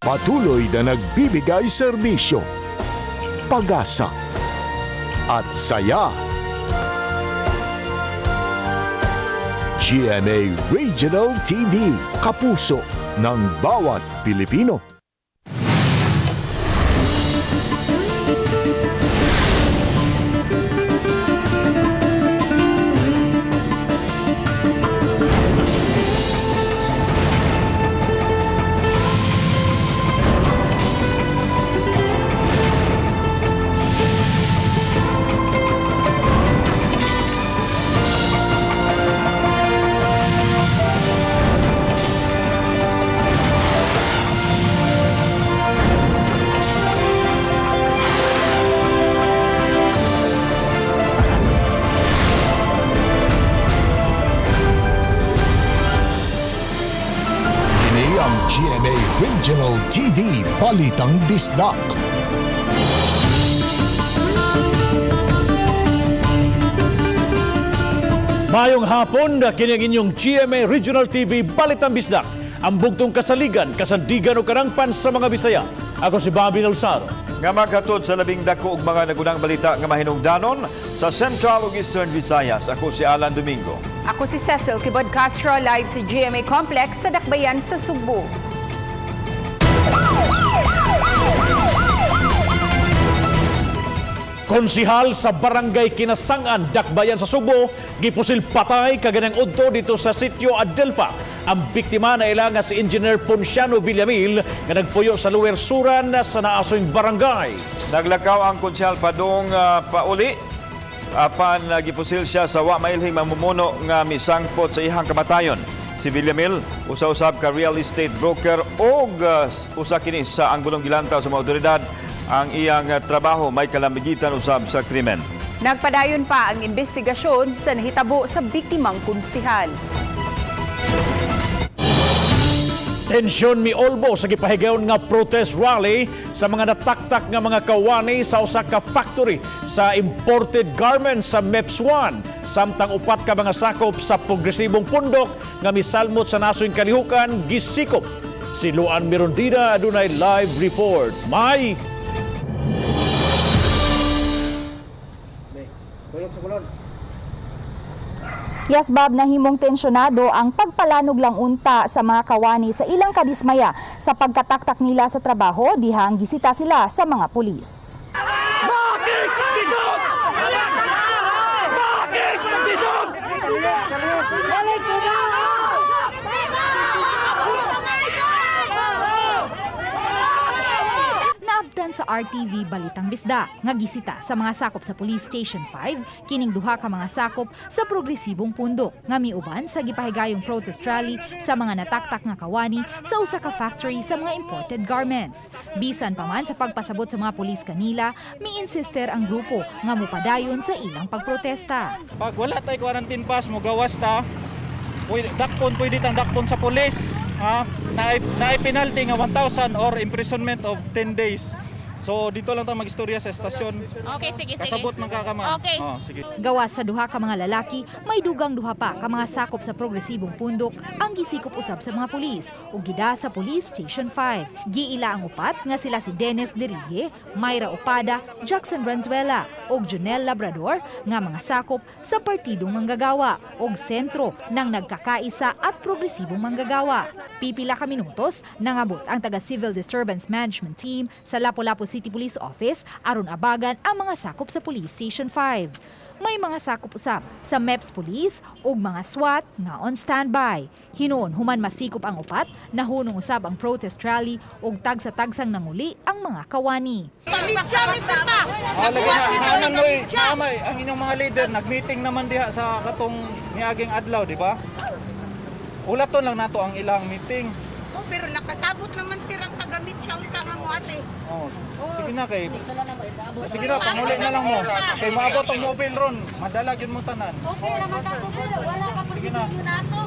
Patuloy na nagbibigay serbisyo, pag-asa at saya. GMA Regional TV, kapuso ng bawat Pilipino. Kini ang GMA Regional TV Balitang Bisdak. Mayong hapon na kini ang inyong GMA Regional TV Balitang Bisdak. Ang bugtong kasaligan, kasandigan o karangpan sa mga Bisaya. Ako si Bobby Nalsaro. Nga maghatod sa labing dako og mga nagunang balita nga mahinungdanon sa Central ug Eastern Visayas. Ako si Alan Domingo. Ako si Cecil Kibod Castro, live sa GMA Complex sa Dakbayan sa Sugbo. Konsihal sa Barangay Kinasangan, Dakbayan sa Sugbo, gipusil patay kaganang udto dito sa sitio Adelfa. Ang biktima na ila nga si Engineer Ponciano Villamil nga nagpuyo sa Lower Suran sa naasoy barangay. Naglakaw ang konsehal padung pauli apan gipusil siya sa wa mailhing mamumuno nga misangpot sa iyang kamatayon. Si Villamil usa-usab ka real estate broker og usa kini sa anggulong gilantaw sa mga otoridad ang iyang trabaho may kalamigitan usab sa krimen. Nagpadayon pa ang investigasyon sa nahitabo sa biktimang konsihal. Tensyon miolbo sa gipahigayon nga protest rally sa mga nataktak nga mga kawani sa usa ka factory sa imported garments sa MEPS 1 samtang upat ka mga sakop sa progresibong pundok nga misalmot sa nasoy kalihukan gisikop. Si Luan Mirondina adunay live report. May Yes, Bob, nahimong tensyonado ang pagpalanog lang unta sa mga kawani sa ilang kadismaya sa pagkataktak nila sa trabaho dihang gisita sila sa mga pulis. Naabtan sa RTV Balitang Bisda nga gisita sa mga sakop sa Police Station 5 kining duha ka mga sakop sa progresibong pundok nga miuban sa gipahigayong protest rally sa mga nataktak nga kawani sa usa ka factory sa mga imported garments. Bisan pa man sa pagpasabot sa mga pulis kanila, mi-insister ang grupo nga mupadayon sa ilang pagprotesta. Pag wala tay quarantine pass, mo gawas ta. Pwede, dakpon, pwede tang dakpon sa pulis. Ha? Naay penalty nga 1,000 or imprisonment of 10 days. So dito lang ta magistorya sa estasyon. Okay, sige, sige. Kasabot man ka ma'am. Okay. Oh, sige. Gawas sa duha ka mga lalaki, may dugang duha pa ka mga sakop sa progresibong pundok ang gisikop usab sa mga pulis ug gida sa Police Station 5. Giila ang upat nga sila si Dennis Derigue, Myra Opada, Jackson Branzuela ug Junel Labrador nga mga sakop sa Partidong Manggagawa ug sentro ng nagkakaisa at progresibong manggagawa. Pipila ka minutos nangabot ang taga Civil Disturbance Management Team sa Lapu-Lapu City Police Office aron abagan ang mga sakop sa Police Station 5. May mga sakop usab sa MEPS Police ug mga SWAT nga on standby. Hinuon human masikop ang upat, nahunong usab ang protest rally ug tagsa-tagsang nanguli ang mga kawani. Ah, lagi na. Naman mo'y, naamay, ang inyong mga leader nag-meeting naman diha sa katong niaging adlaw, di ba? Ulaton lang nato ang ilang meeting. Oh, pero nakasabot naman sirang tagamit siyang tanga mo ate. Oh, Oh. sige na kay. Sige na, panguli na lang mo. Kay maabot ang mobile ron, madala gyud mo tanan. Okay, naman ako sir. Wala ka Sige na. nato.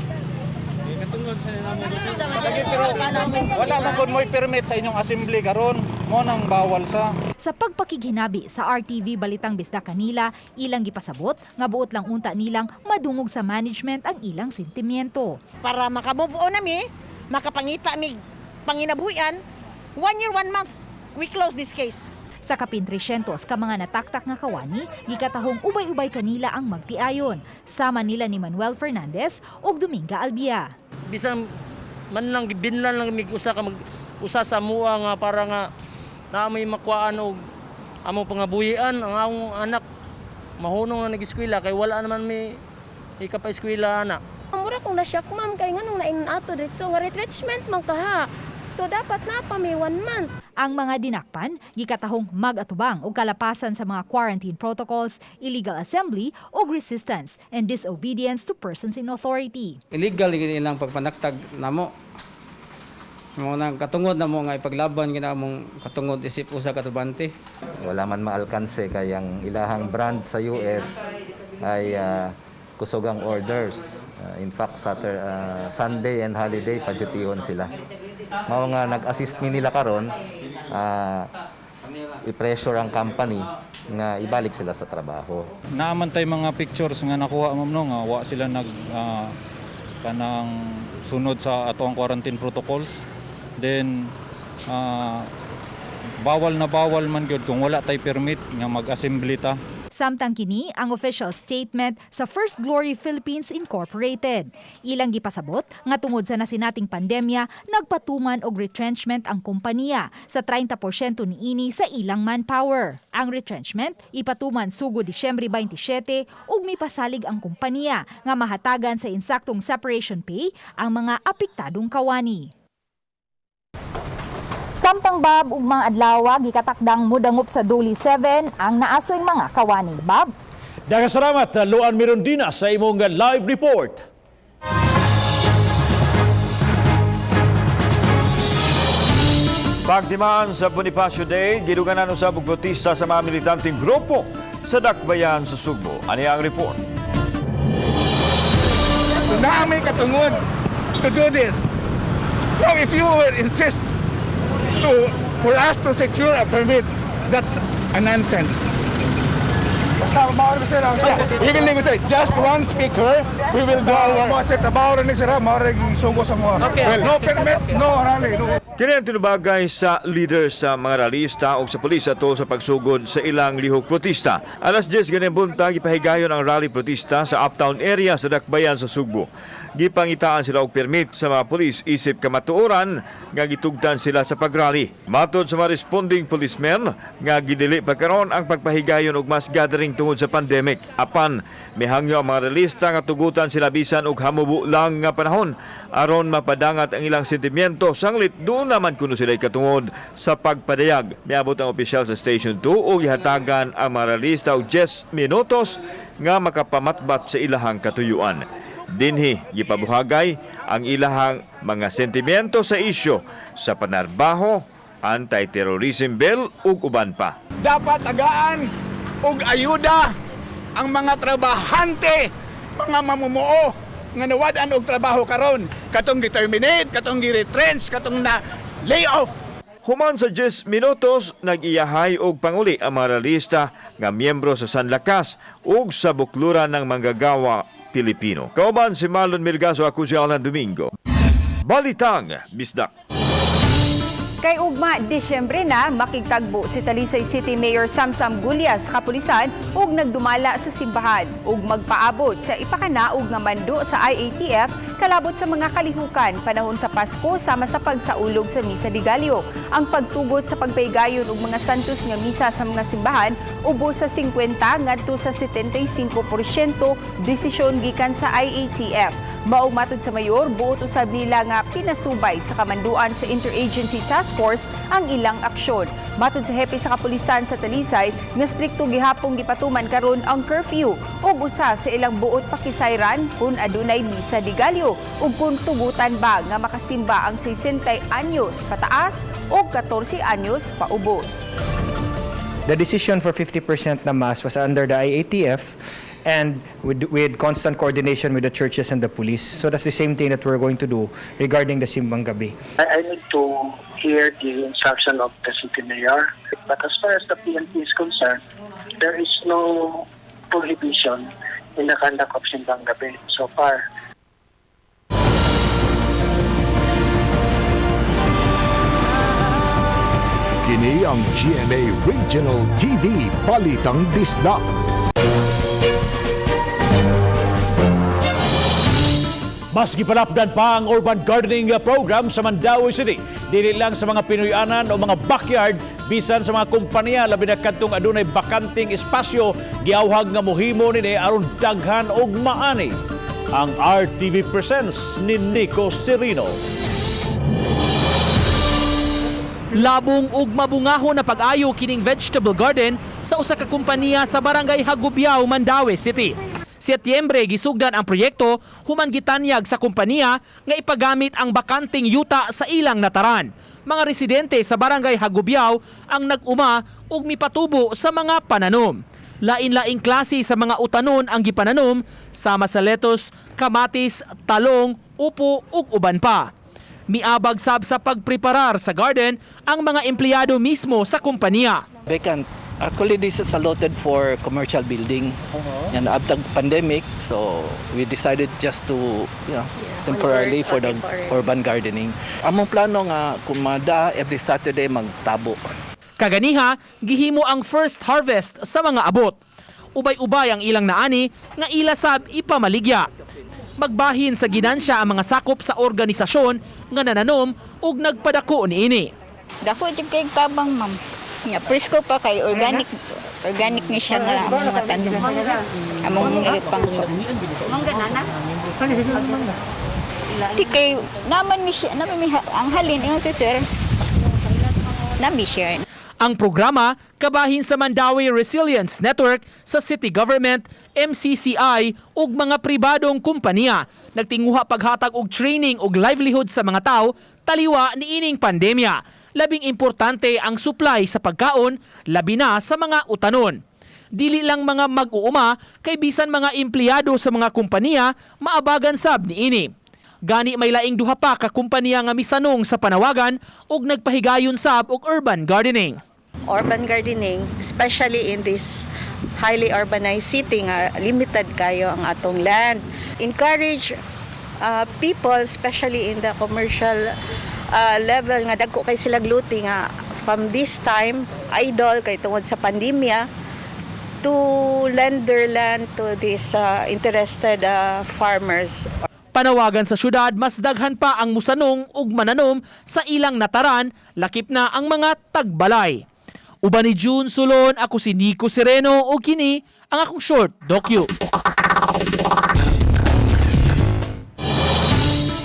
Lagi pero wala man gud mo'y permit sa inyong assembly karon. Mo nang bawal sa. Sa pagpakighinabi sa RTV Balitang Bisda kanila, ilang gipasabot nga buot lang unta nilang madungog sa management ang ilang sentimiento. Para makamove on nami, makapangita mi panginabuhian, 1 year, 1 month, we close this case. Sa kapin 300 ka mga nataktak nga kawani, gikatahong ubay-ubay kanila ang magtiayon. Sama nila ni Manuel Fernandez ug Dominga Albia. Bisan man lang gibinlan lang mig usa ka mag usa sa mua nga para nga naa may makuhaan og among pangabuhian. Ang among anak mahunong na nag-eskwela kay wala naman may ikapa-eskwela ana. Mura kong na-shock, ma'am, kay nganong naingnon ato diretso nga retrenchment man kaha. So dapat na pa may 1 month. Ang mga dinakpan, gikatahong mag-atubang og kalapasan sa mga quarantine protocols, illegal assembly o resistance and disobedience to persons in authority. Illegal gid ilang pagpanaktag namo. Mao nang katungod namo nga ipaglaban gina among katungod isip usa ka trabahante. Wala man maalkanse kay ang ilahang brand sa US ay kusog ang orders. In fact, Saturday, Sunday and holiday padyutihon sila. Mao nga nag-assist mi nila karon, i-pressure ang company nga ibalik sila sa trabaho. Naaman tay mga pictures nga nakuha, ma'am, no, nga wa sila nag kanang sunod sa ato ang quarantine protocols. Then bawal na bawal man gyud kung wala tay permit nga mag-assembly ta. Samtang kini ang official statement sa First Glory Philippines Incorporated. Ilang gipasabot nga tungod sa nasinating pandemya, nagpatuman og retrenchment ang kompanya sa 30% niini sa ilang manpower. Ang retrenchment ipatuman sugod Disyembre 27 ug mipasalig ang kompanya nga mahatagan sa insaktong separation pay ang mga apektadong kawani. Samtang, Bob, ugmang adlaw, gikatakdang mudangop sa Duli 7 ang naasoy mga kawani. Bob? Daghang salamat, Luan Mirondina, sa imong live report. Pagtimaan sa Bonifacio Day, giduganan usab og protesta sa mga militanteng grupo sa Dakbayan sa Sugbo. Ani ang report. Naa may katungod to do this. Now, if you will insist to for us to secure a permit, that's a nonsense. Yeah, we will negotiate. Just one speaker, we will do our... Well, no permit, no rally. No. Kini ang tinubagay sa leader sa mga rallyista o sa pulis atol sa pagsugod sa ilang lihok protesta. Alas 10 ganing buntag, ipahigayon ang rally protesta sa uptown area sa Dakbayan sa Sugbo. Gipangitaan sila og permit sa mga pulis isip kamatuoran nga gitugtan sila sa pagrally. Matod sa mga responding policemen nga gidili pa karon ang pagpahigayon og mass gathering tungod sa pandemic. Apan mihangyo ang mga rallyista nga tugutan sila bisan og hamubo lang nga panahon aron mapadangat ang ilang sentimiento, sanglit duna man kuno sila katungod sa pagpadayag. Miabot ang opisyal sa Station 2 ug gihatagan ang mga rallyista og 10 minutos nga makapamatbat sa ilahang katuyuan. Dinhi gipabuhagay ang ilahang mga sentimiento sa isyu sa panarbaho, anti-terrorism bill ug uban pa. Dapat tagaan og ayuda ang mga trabahante, mga mamumuo nga nawad-an og trabaho karon, katong gi-terminate, katong gi-retrench, katong na lay off. Human sa 10 minutos, nag-iyahay og panguli ang mga ralista nga miyembro sa Sanlakas ug sa Bukluran ng Manggagawa Pilipino. Kauban si Marlon Milgaso, ako si Alan Domingo. Balitang Bisdak. Kay ugma Disyembre na, makigtagbo si Talisay City Mayor Samsam Gulya sa kapulisan ug nagdumala sa simbahan ug magpaabot sa ipakanaog nga mando sa IATF kalabot sa mga kalihukan panahon sa Pasko sama sa pagsaulog sa Misa de Gallo. Ang pagtugot sa pagpaygayon og mga santos nga misa sa mga simbahan ubos sa 50 ngadto sa 75% desisyon gikan sa IATF. Mao matod sa mayor, buot usab nila nga pinasubay sa kamanduan sa Interagency Task Force ang ilang aksyon. Matod sa hepe sa kapulisan sa Talisay, nga strikto gihapong gipatuman karon ang curfew ug usa sa ilang buot pakisayran kung adunay misa de Gallo ug kung tugutan ba nga makasimba ang 60 anyos pataas o 14 anyos paubos. The decision for 50% na mass was under the IATF and with constant coordination with the churches and the police. So that's the same thing that we're going to do regarding the Simbang Gabi. I need to hear the instruction of the city mayor. But as far as the PNP is concerned, there is no prohibition in the conduct of Simbang Gabi so far. Kini ang GMA Regional TV Balitang Bisdak. Mas gipalapdan pa ang urban gardening program sa Mandaue City. Dili lang sa mga Pinoyanan o mga backyard, bisan sa mga kompanya, labi na kadtong adunay bakanting espasyo, giawhag nga mohimo nini aron daghan og maani. Ang RTV Presents ni Nico Serino. Labong ug mabungahon na pag-ayo kining vegetable garden sa usa ka kompanya sa Barangay Hagubiao, Mandaue City. Setyembre gisugdan ang proyekto human gitanyag sa kompanya nga ipagamit ang bakanting yuta sa ilang nataran. Mga residente sa Barangay Hagubiao ang nag-uma ug mipatubo sa mga pananom. Lain-laing klase sa mga utanon ang gipananom sama sa lettuce, kamatis, talong, upo ug uban pa. Miabag sab sa pagpreparar sa garden ang mga empleyado mismo sa kompanya. Vacant. Actually, this is allotted for commercial building. And after pandemic, so we decided just to, temporarily for the urban gardening. Among plano nga kumada every Saturday magtabo. Kaganiha, gihimo ang first harvest sa mga abot. Ubay-ubay ang ilang naani nga ila sab ipamaligya. Magbahin sa ginansya ang mga sakop sa organisasyon nga nananom ug nagpadako niini. Dako jud kay tabang, ma'am. Nga presko pa kay organic organic ni siya nga among mga tanom. Among ipang. Di kay naman mi siya, naman mi ang halin ingon si sir. Nami siya. Ang programa kabahin sa Mandaue Resilience Network sa City Government, MCCI ug mga pribadong kumpanya. Nagtinguha paghatag og training ug livelihood sa mga tao taliwa niining pandemya. Labing importante ang supply sa pagkaon, labi na sa mga utanon. Dili lang mga mag-uuma kay bisan mga empleyado sa mga kumpanya maabagan sab niini. Gani may laing duha pa ka kumpanya nga misanong sa panawagan ug nagpahigayon sab og urban gardening. Urban gardening, especially in this highly urbanized city nga limited kayo ang atong land. Encourage people, especially in the commercial level nga dagko kay sila gluti nga from this time idle kay tungod sa pandemya, to lend their land to these interested farmers. Panawagan sa syudad, mas daghan pa ang musanong ug mananom sa ilang nataran, lakip na ang mga tagbalay. Uban ni June Sulon, ako si Nico Sereno ug kini ang akong short docu.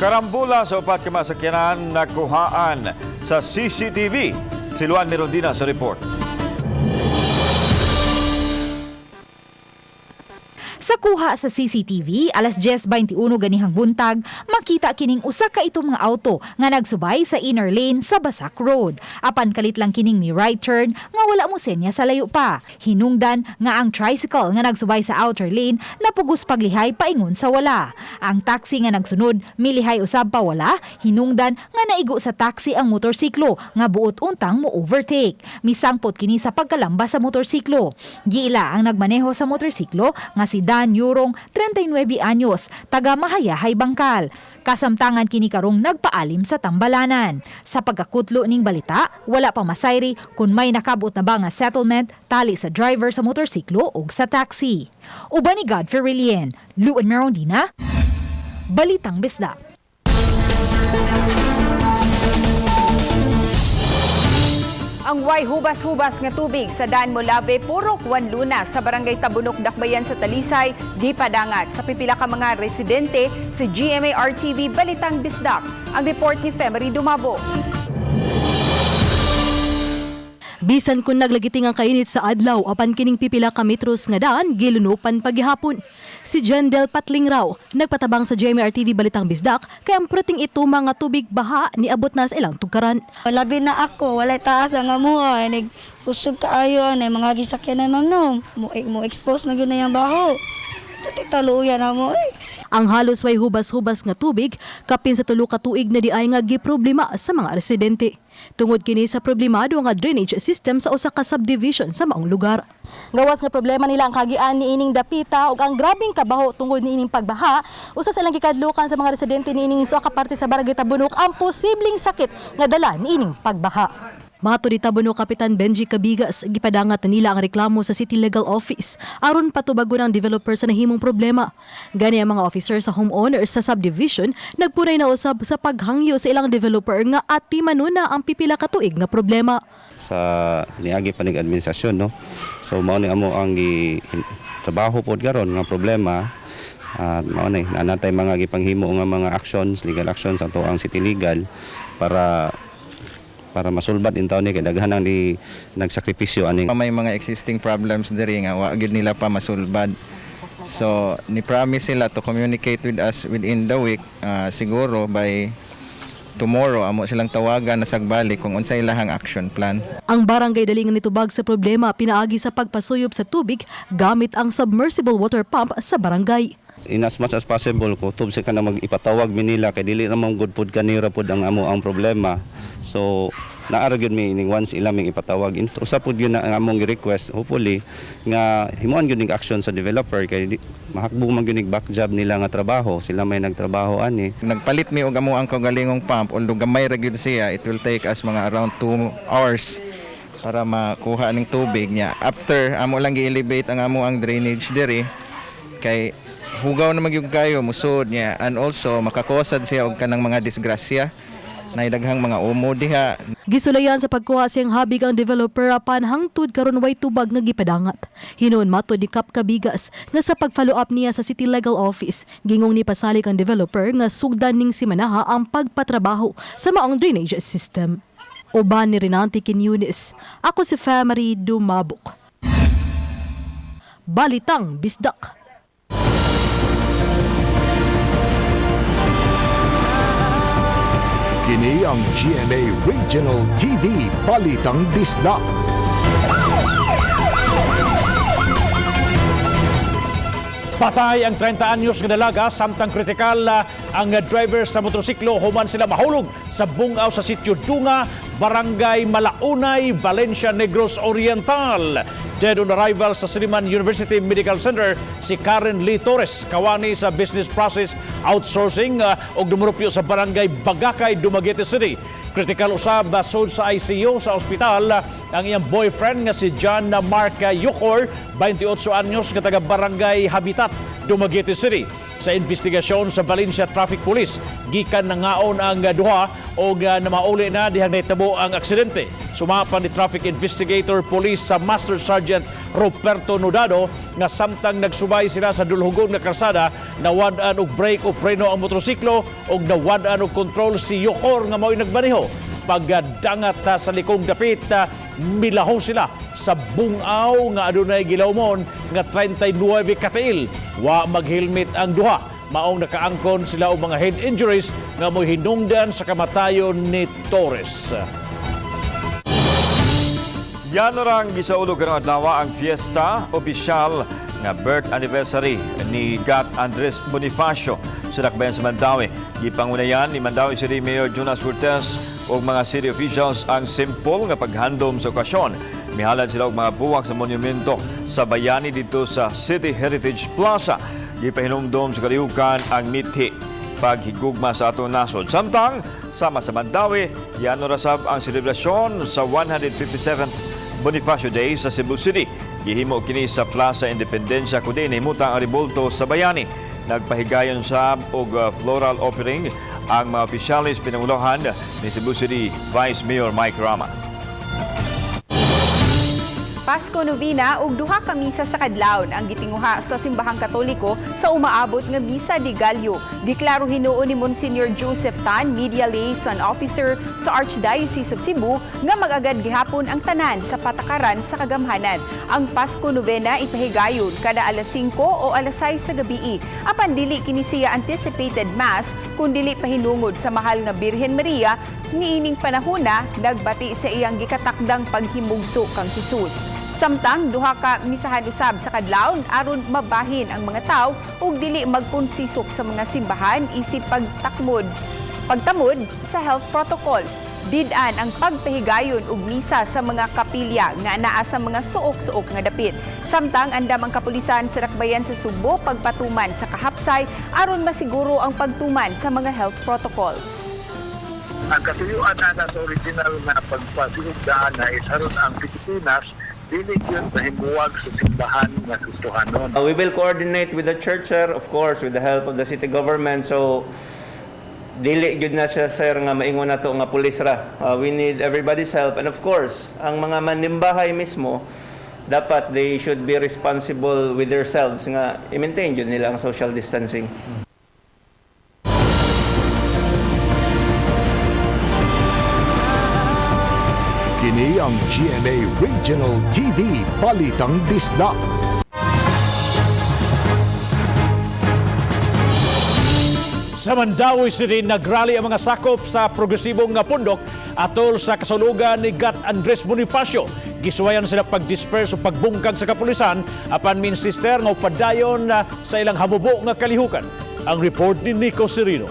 Karambula sa upat ka masakyanan nakuhaan sa CCTV. Si Luan Mirondina sa report. Sa kuha sa CCTV, alas 10:21 ganihang buntag, makita kining usa ka itom nga auto nga nagsubay sa inner lane sa Basak Road. Apan kalit lang kining mi right turn nga wala mo senya sa layo pa. Hinungdan nga ang tricycle nga nagsubay sa outer lane napugos paglihay paingon sa wala. Ang taxi nga nagsunod milihay usab pa wala, hinungdan nga naigo sa taxi ang motorsiklo nga buot untang mo overtake. Misangpot kini sa pagkalamba sa motorsiklo. Giila ang nagmaneho sa motorsiklo nga si Dan Yurong, 39 anyos, taga Mahayahay, Bangkal. Kasamtangan kini karong nagpaalim sa tambalanan. Sa pagkakutlo ning balita, wala pa masayri kung may nakabot na ba nga settlement tali sa driver sa motorsiklo ug sa taxi. Uban ni Godfrey Relien, Luan Merondina, Balitang Bisdak. Ang way hubas-hubas nga tubig sa Daan Molave, Purok 1 Luna sa Barangay Tabunok, Dakbayan sa Talisay, gipadangat sa pipila ka mga residente sa GMA RTV Balitang Bisdak. Ang report ni Femery Dumabo. Bisan kung naglagiting ang kainit sa adlaw apan kining pipila ka metros nga daan gilunupan paghihapon. Si Jendel Patlingraw nagpatabang sa GMA RTV Balitang Bisdak kay ang pruting ito mga tubig baha niabot na sa ilang tugkaran. Labi na ako, walay taas ang amuha, nig kusog kaayo na mga gisakyan na ma'am no. Mo expose man gyud na yang baho. Taluya na mo eh. Ang halos way hubas-hubas nga tubig kapin sa tulo ka tuig na diay nga giproblema sa mga residente. Tungod kini sa problemado nga drainage system sa usa ka subdivision sa maong lugar. Gawas nga problema nila ang kagian niining dapita ug ang grabeng kabaho tungod niining pagbaha, usa sa ilang gikadlukan sa mga residente niining sa ka parte sa Barangay Tabunok ang posibleng sakit nga dala niining pagbaha. Matod ni Tabuno Kapitan Benji Cabigas, gipadangat na nila ang reklamo sa City Legal Office aron patubagon ang developer sa nahimong problema. Gani ang mga officer sa homeowners sa subdivision nagpunay na usab sa paghangyo sa ilang developer nga atiman na ang pipila ka tuig nga problema. Sa niagi pa ning administrasyon, no? So mao ni amo ang gi trabaho pod karon nga problema at mao ni naa natay mga gipanghimo nga mga actions, legal actions, ato ang city legal para masulbad in taon ni kay daghan ang di nagsakripisyo aning. May mga existing problems diri nga wa gyud nila pa masulbad. So ni promise sila to communicate with us within the week, siguro by tomorrow amo silang tawagan na sagbalik kung unsay ilahang action plan. Ang barangay dali nga nitubag sa problema pinaagi sa pagpasuyop sa tubig gamit ang submersible water pump sa barangay. In as much as possible ko tub sa kanang mag-ipatawag mi nila kay dili ramang good pod kanira pod ang amo ang problema. So naa ra gyud mi ining once ila ming ipatawag. Usa pod gyud na ang among request, hopefully nga himuon gyud ning action sa developer kay mahakbo man gyud ning back job nila nga trabaho, sila may nagtrabaho ani. Nagpalit mi og amo ang kaugalingong pump, although gamay ra gyud siya, it will take us mga around 2 hours para makuha ning tubig niya. After amo lang gi-elevate ang amo ang drainage diri kay hugaw na magyug kayo musod niya, and also makakosad siya og kanang mga disgrasya na daghang mga umo diha. Gisulayan sa pagkuha siyang habig ang developer apan hangtod karon way tubag nga gipadangat. Hinuon matod ni Kap Cabigas nga sa pag-follow up niya sa City Legal Office, gingong ni pasalig ang developer nga sugdan ning simanaha ang pagpatrabaho sa maong drainage system. Uban ni Renante Quiñones, ako si Family Dumabok. Balitang Bisdak. Kini ang GMA Regional TV Balitang Bisdak. Patay ang 30 anyos nga dalaga samtang kritikal ang driver sa motorsiklo human sila mahulog sa bungaw sa sitio Dunga, Barangay Malaunay, Valencia, Negros Oriental. Dead on arrival sa Silliman University Medical Center si Karen Lee Torres, kawani sa business process outsourcing og dumurupyo sa Barangay Bagakay, Dumaguete City. Kritikal usab sud sa ICU sa ospital ang iyang boyfriend nga si John Mark Yukor, 28 anyos nga taga Barangay Habitat, Dumaguete City. Sa investigasyon sa Valencia Traffic Police, gikan nangaon ang duha og namauli na dihang nahitabo ang aksidente. Sumapan ni Traffic Investigator Police sa Master Sergeant Roberto Nodado nga samtang nagsubay sila sa dulhugon nga karsada, nawad-an og brake o preno ang motorsiklo og nawad-an og kontrol si Yukor nga mao'y nagmaneho. Pagdangat sa likong dapit, milaho sila sa bungaw nga adunay gilawmon nga 39 katiil. Wa maghelmet ang duha. Maong nakaangkon sila og mga head injuries nga mo'y hinungdan sa kamatayon ni Torres. Yan orang gisaulog karong adlaw ang fiesta opisyal nga birth anniversary ni Gat Andres Bonifacio sa Dakbayan sa Mandaue. Gipangunayan ni Mandaue City Mayor Jonas Cortez ug mga city officials ang simple nga paghandom sa okasyon. Mihalad sila og mga buwak sa monumento sa bayani dito sa City Heritage Plaza. Gipahinumdom sa kalihukan ang mithi paghigugma sa atong nasod. Samtang sama sa Mandaue, yano rasab ang selebrasyon sa 157th Bonifacio Day sa Cebu City. Gihimo kini sa Plaza Independencia kundi nahimutang ang rebulto sa bayani. Nagpahigayon sab og floral offering ang mga opisyalis pinanguluhan ni Cebu City Vice Mayor Mike Rama. Pasko Novena ug duha ka misa sa kadlawon ang gitinguha sa Simbahang Katoliko sa umaabot nga Misa de Gallo. Giklaro hinuon ni Monsignor Joseph Tan, Media Liaison Officer sa Archdiocese of Cebu, nga mag-agad gihapon ang tanan sa patakaran sa kagamhanan. Ang Pasko Novena ipahigayon kada alas 5 o alas 6 sa gabi. Apan dili kini siya anticipated mass kun dili pahinungod sa mahal nga Birhen Maria niining panahona nagbati sa iyang gikatakdang paghimugso kang Jesus. Samtang duha ka misahan usab sa kadlawon aron mabahin ang mga tawo ug dili magkonsisok sa mga simbahan isip pagtamod sa health protocols. Did-an ang pagpahigayon og misa sa mga kapilya nga naa sa mga suok-suok nga dapit. Samtang andam ang kapulisan sa Dakbayan sa Sugbo pagpatuman sa kahapsay aron masiguro ang pagtuman sa mga health protocols. Ang katuyuan ana sa original nga pagpasinugdaan na is aron ang Pilipinas dili gyud mahimuwag sa simbahan nga Kristohanon. We will coordinate with the church, sir, of course, with the help of the city government. So, dili gyud na siya, sir, nga maingon nato nga pulis ra. We need everybody's help. And of course, ang mga manimbahay mismo, dapat they should be responsible with themselves nga i-maintain gyud nila ang social distancing. Kini ang GMA Regional TV Balitang Bisdak. Sa Mandaue City, nagrally ang mga sakop sa progresibong nga pundok atol sa kasulugan ni Gat Andres Bonifacio. Gisuwayan sila pag-disperse o pagbungkag sa kapulisan apan minsister nga padayon na sa ilang habubo nga kalihukan. Ang report ni Nico Serino.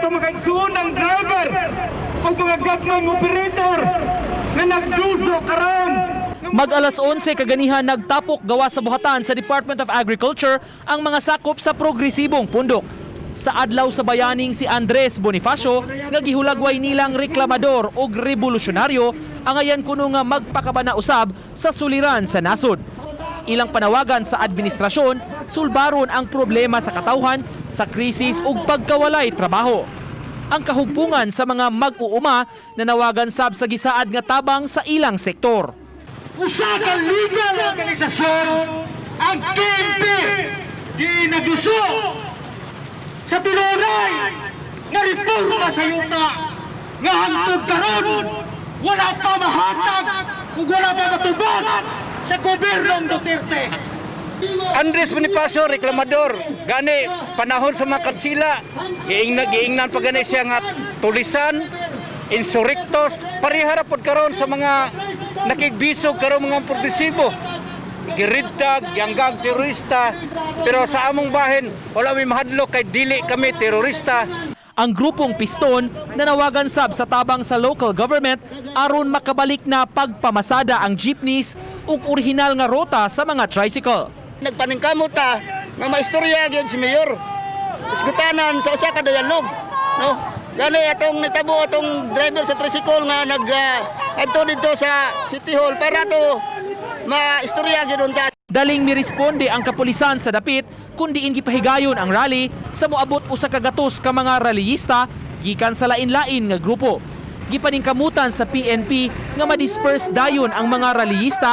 Ang mga igsuon driver o mga gagmay operator nga nagduso karon. Mag alas 11 kaganihan, nagtapok gawa sa buhatan sa Department of Agriculture ang mga sakop sa progresibong pundok. Sa adlaw sa bayaning si Andres Bonifacio nga gihulagway nilang reklamador og revolusyonaryo, angayan kuno nga magpakabana usab sa suliran sa nasod. Ilang panawagan sa administrasyon, sulbaron ang problema sa katawhan, sa krisis ug pagkawalay trabaho. Ang kahugpungan sa mga mag-uuma, nanawagan sab sa gisaad nga tabang sa ilang sektor. Usa ka legal organisasyon ang KMP di nagduso sa tinuray nga reforma sa yuta nga hangtod karon wala pa mahatag ug wala pa matubag sa gobyernong Duterte. Andres Bonifacio, reklamador, gani panahon sa mga kansila, giingnan pa gani siya nga tulisan, insurrectos, parehara pod karon sa mga nakigbisog karon mga progresibo. Giridtag, gianggang terorista, pero sa among bahin, wala mi mahadlok kay dili kami terorista. Ang grupong Piston nanawagan sab sa tabang sa local government aron makabalik na pagpamasada ang jeepneys ug orihinal nga rota sa mga tricycle. Nagpaningkamot ta nga maistorya gyud si Mayor. Isgutanan sa usa ka dialog, no? Gani atong nitabo atong driver sa tricycle nga nag adto didto sa City Hall para to maistorya gyud unta. Daling miresponde ang kapulisan sa dapit kun diin gipahigayon ang rally sa moabot 100 ka mga rallyista gikan sa lain-lain nga grupo. Gipaningkamutan sa PNP nga ma-disperse dayon ang mga rallyista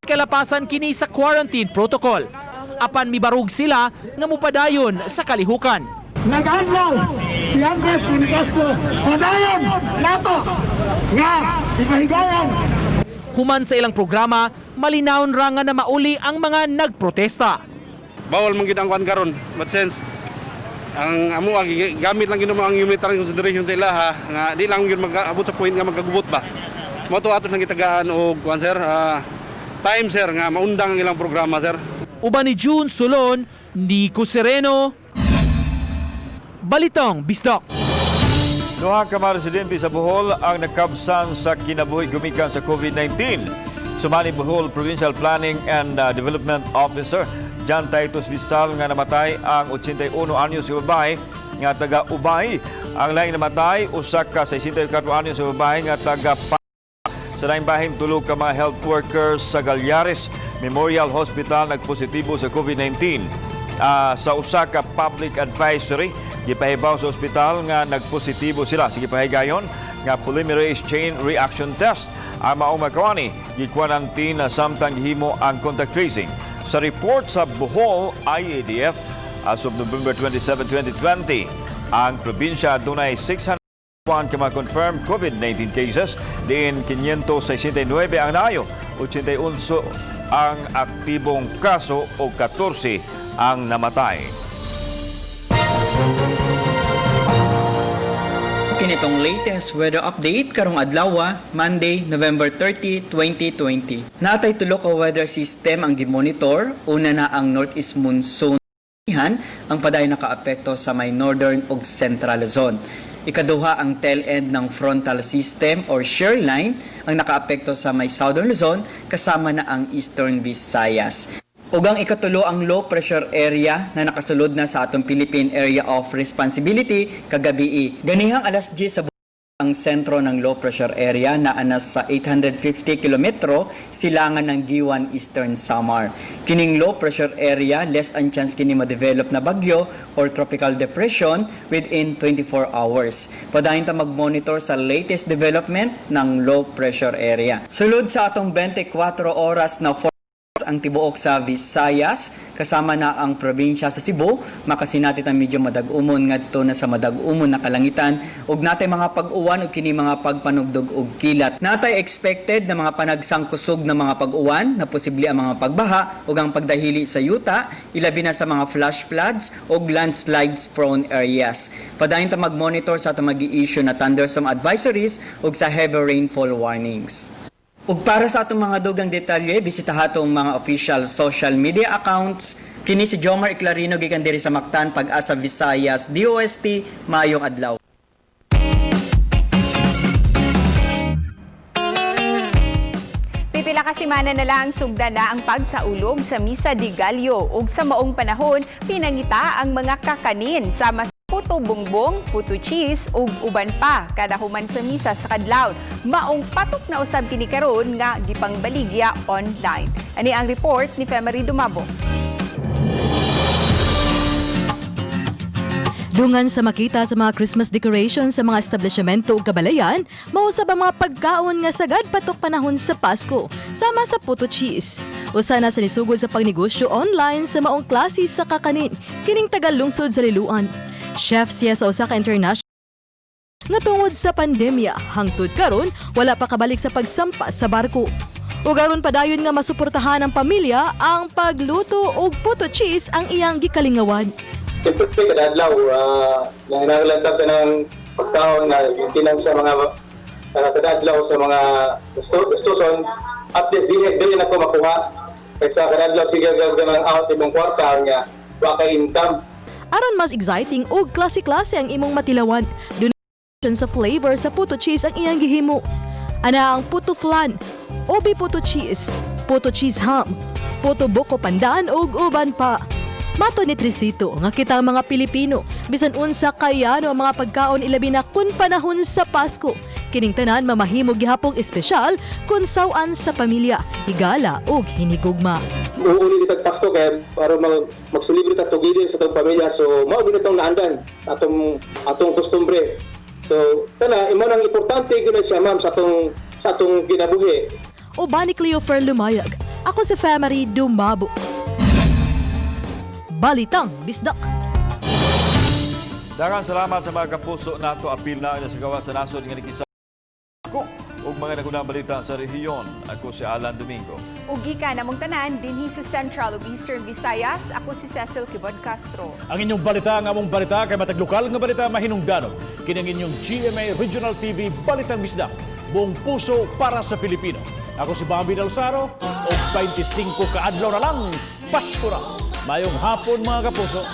kalapasan kini sa quarantine protocol. Apan mibarug sila nga mupadayon sa kalihukan. Nag-adlaw si Andres Bonifacio, padayon nato nga ipahigayon. Human sa ilang programa, malinawon ra nga na mauli ang mga nagprotesta. Bawal man gid ang kuan karon, but since ang amo ang gamit lang gid mo ang humanitarian consideration sa ilaha nga di lang gyud mag-abot sa point nga magkagubot ba. Mao to ato lang gitagaan og kuan, sir, time, sir, nga maundang ang ilang programa, sir. Uban ni June Solon, Nico Sereno, Balitang Bisdak. Duha ka mga residente sa Bohol ang nakabsan sa kinabuhi gumikan sa COVID-19. Sumali Bohol Provincial Planning and Development Officer John Titus Vistal nga namatay ang 81 anyos nga babae nga taga Ubay. Ang laing namatay, usa ka 64 anyos nga babae nga taga Sa laing bahin, tulo ka mga health workers sa Gallares Memorial Hospital nagpositibo sa COVID-19. Sa usa ka public advisory, gipahibaw sa ospital nga nagpositibo sila. Sige, pahigayon nga polymerase chain reaction test. Ang maong makawani, gi-quarantine na samtang gihimo ang contact tracing. Sa report sa Bohol IADF as of November 27, 2020, ang probinsya dunay 601 ka mga confirmed COVID-19 cases, diin 569 ang naayo, 81 ang aktibong kaso o 14 ang namatay. Kinitong latest weather update karong adlaw, Monday, November 30, 2020. Natay tulo ka weather system ang gimonitor. Una na ang northeast monsoon ang padayon nakaapekto sa may northern ug central Luzon. Ikaduha ang tail end ng frontal system or shear line ang nakaapekto sa may southern Luzon kasama na ang eastern Visayas. Ug ang ikatulo, ang low pressure area na nakasulod na sa atong Philippine Area of Responsibility kagabii. Ganihang alas 10 sa ang sentro ng low pressure area na anas sa 850 kilometro silangan ng Guiuan, Eastern Samar. Kining low pressure area, less ang chance kini ma-develop na bagyo or tropical depression within 24 hours. Padayon ta mag-monitor sa latest development ng low pressure area. Sulod sa atong 24 oras na ang tibuok sa Visayas kasama na ang probinsya sa Cebu, makasinati ta medyo madag-umon ngadto na sa madag-umon na kalangitan ug natay mga pag-uwan ug kini mga pagpanugdog og kilat. Natay expected na mga panagsang kusog na mga pag-uwan na posible ang mga pagbaha ug ang pagdahili sa yuta, ilabi na sa mga flash floods ug landslides prone areas. Padayon ta mag-monitor sa atong magi-issue na thunderstorm advisories ug sa heavy rainfall warnings. Ug para sa atong mga dugang detalye, bisitaha atong mga official social media accounts. Kini si Jomar Eclarino gikan diri sa Mactan, Pag-asa Visayas, DOST, maayong adlaw. Pipila ka semana na lang, sugda na ang pagsaulog sa Misa de Gallo ug sa maong panahon pinangita ang mga kakanin sama sa puto bungbong, puto cheese ug uban pa kada human sa misa sa kadlawon. Maong patok na usab kini karon nga gipangbaligya online. Ani ang report ni Femery Dumabo. Dungan sa makita sa mga Christmas decorations sa mga establishmento ug kabalayan, mausab ang mga pagkaon nga sagad patok panahon sa Pasko, sama sa puto cheese. Usa na sa nisugod sa pagnegosyo online sa maong klase sa kakanin, kining taga-lungsod sa Liloan. Chef siya sa usa ka international nga tungod sa pandemya, hangtod karon wala pa kabalik sa pagsampa sa barko. Ug aron padayon nga masuportahan ang pamilya, ang pagluto og puto cheese ang iyang gikalingawan. Siyempre, kada adlaw, nanginahanglan ta ng pagkaon na maintenance sa mga kada adlaw sa mga gastuson, at least dili na ko makuha. Kaysa kada adlaw sige ng out sa imong kwarta nga wa kay income. Aron mas exciting ug klase-klase ang imong matilawan, dunay sa flavor sa puto cheese ang iyang gihimo. Ana ang puto flan, obi puto cheese, puto cheese ham, puto buko pandan ug uban pa. Mato ni Trisito nga kita ang mga Pilipino, bisan unsa kayano ang mga pagkaon, ilabi na kun panahon sa Pasko. Kining tanan mamahimo gihapong espesyal kun saw-an sa pamilya, higala ug hinigugma. Uuli ditag Pasko kay para mag-celebrate ta together sa atong pamilya, so mao gyud itong naandan sa atong kostumbre. So kana imo nang importante gyud na siya, ma'am, sa atong kinabuhi. Uban ni Cleofer Lumayag. Ako si Femery Dumabo. Balitang Bisdak. Daghang salamat sa mga kapuso nato, apil na sa gawa sa nasod nga nikisa ko ug mga nagunang balita sa rehiyon. Ako si Alan Domingo. Ug gikan namong tanan dinhi sa Central ug Eastern Visayas, ako si Cecil Kibod Castro. Ang inyong balita, ang among balita, kay matag lokal nga balita mahinungdanon. Kini ang inyong GMA Regional TV Balitang Bisdak. Buong puso para sa Pilipino. Ako si Bobby Del Saro, og 25 ka adlaw na lang, Pasko na. Mayong hapon, mga kapuso.